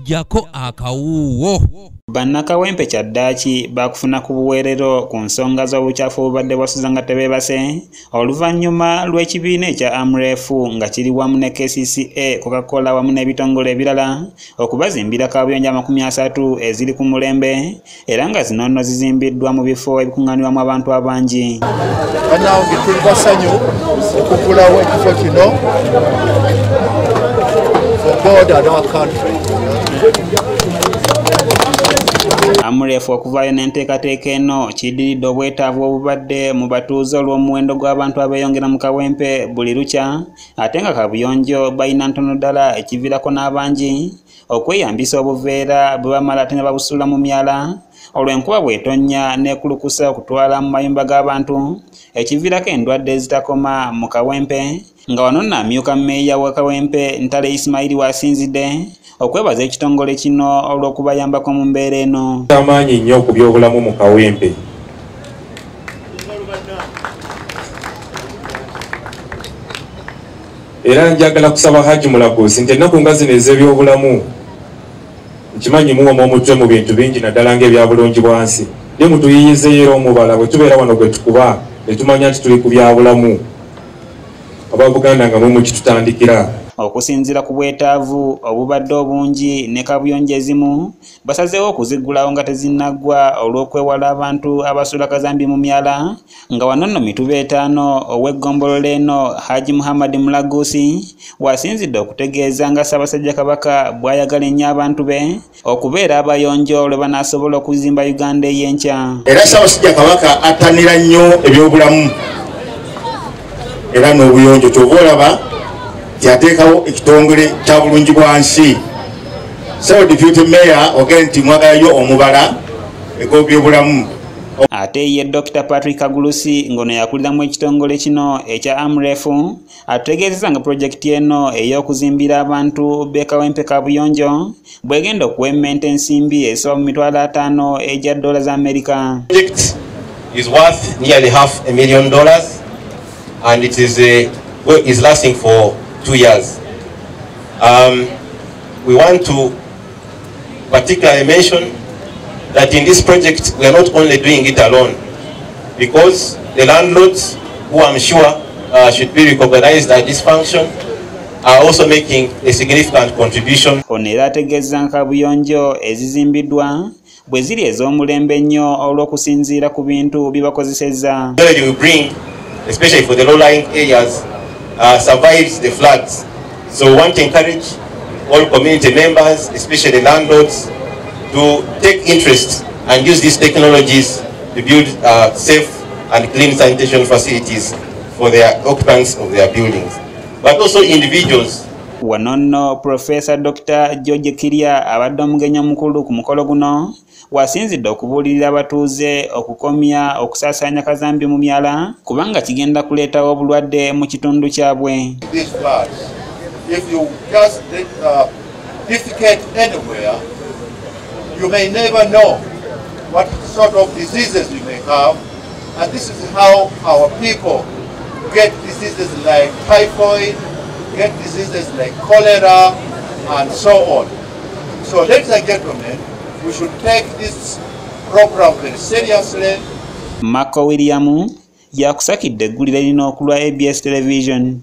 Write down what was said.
Jako akawuwo. Bannakawempe kyaddaaki baakufuna ku buweerero ku nsonga z'obukyafu obubadde bwasuza nga tebeebase oluvannyuma lw'ekibiina ekya AMREF nga kiri wamu ne KCCA, Coca-Cola wamu n'ebitongole ebirala okubazimbira kaabuyonjo 30 eziri ku mulembe era nga zino nno zizimbiddwa mu bifo ebikuŋŋaanirwamu abantu abangi. Bannange tuli basanyu okuggulawo ekifo kino for God and our country. AMREF okuvaayo n'enteekateeka eno kiddiridde obwetaavu obubadde mu batuuze olw'omuwendo gw'abantu abeeyongera mu Kawempe buli lukya ate nga kabuyonjo balina ntono ddala ekiviirako n'abangi okweyambisa obuveera bwe bamala ate ne babusuula mu myala olwo enkuba bw'etonnya n'ekulukusa okutwala mu mayumba g'abantu ekiviirako endwadde ezitakoma mu Kawempe nga wano nno amyuka mmeeya wa Kawempe Ntale Ismail w'asinzidde okwebaza ekitongole kino olw'okubayambako mu mbeera eno. Amaanyi nnyo ku byobulamu mu Kawempe. Era njagala kusaba Haji Mulaguzi nti ennaku nga zino ez'ebyobulamu nkimanyi muwoma omutwe mu bintu bingi naddala ng'ebyabulungi bwansi naye mutuyiyizeeyo era omubala bwe tubeera wano gwe tukuba ne tumanya nti tuli ku byabulamu aba Buganda nga mwe mukitutandikira. Okusinziira ku bwetaavu obubadde obungi ne kabuyonjo ezimu basazeewo okuziggulawo nga tezinnaggwa olw'okwewala abantu abasuula kazambi mu myala nga wano nno Mituba 5 ow'eggombolola eno Haji Muhammad Mulagusi w'asinzidde okutegeeza nga Ssaabasajja Kabaka bw'ayagala ennyo abantu be okubeera abayonjo lwe banaasobola okuzimba Uganda ey'enkya. Era Ssaabasajja Kabaka attanira nnyo ebyobulamu era n'obuyonjo ky'oba olaba yateekawo ekitongole kya bulungi bwa nsi. So Deputy Mayor ogenda nti mwagalayo omubala egw'ebyobulamu. Ate ye Dr. Patrick Kagulusi ng'ono yakuliramu ekitongole kino ekya AMREF ategeezezza nga pulojekiti eno ey'okuzimbira abantu b'e Kawempe kabuyonjo bw'egenda okuwemmenta ensimbi ezisoba mu 50,000 egya dola za Amerika. Project is worth nearly $500,000 and it is lasting for 2 years. We want to particularly mention that in this project we are not only doing it alone, because the landlords, who I'm sure should be recognized at this function, are also making a significant contribution. Ono era ategeeza nga kabuyonjo ezizimbiddwa bwe ziri ez'omulembe ennyo olw'okusinziira ku bintu bye bakozesezza. We bring, especially for the low-lying areas, survives the floods. So we want to encourage all community members, especially landlords, to take interest and use these technologies to build safe and clean sanitation facilities for their occupants of their buildings, but also individuals. Wano nno Professor Dr. George Kirya abadde omugenyi omukulu ku mukolo guno wasinzidde okubuulirira abatuuze okukomya okusaasaanya kazambi mu myala kubanga kigenda kuleetawo obulwadde mu kitundu kyabwe. If you just defecate anywhere, you may never know what sort of diseases you may have, and this is how our people get diseases like typhoid, get diseases like cholera, and so on. So, ladies and gentlemen, we should take this program very seriously. Marco William yakusakidde eggulire lino okulwa ABS Television.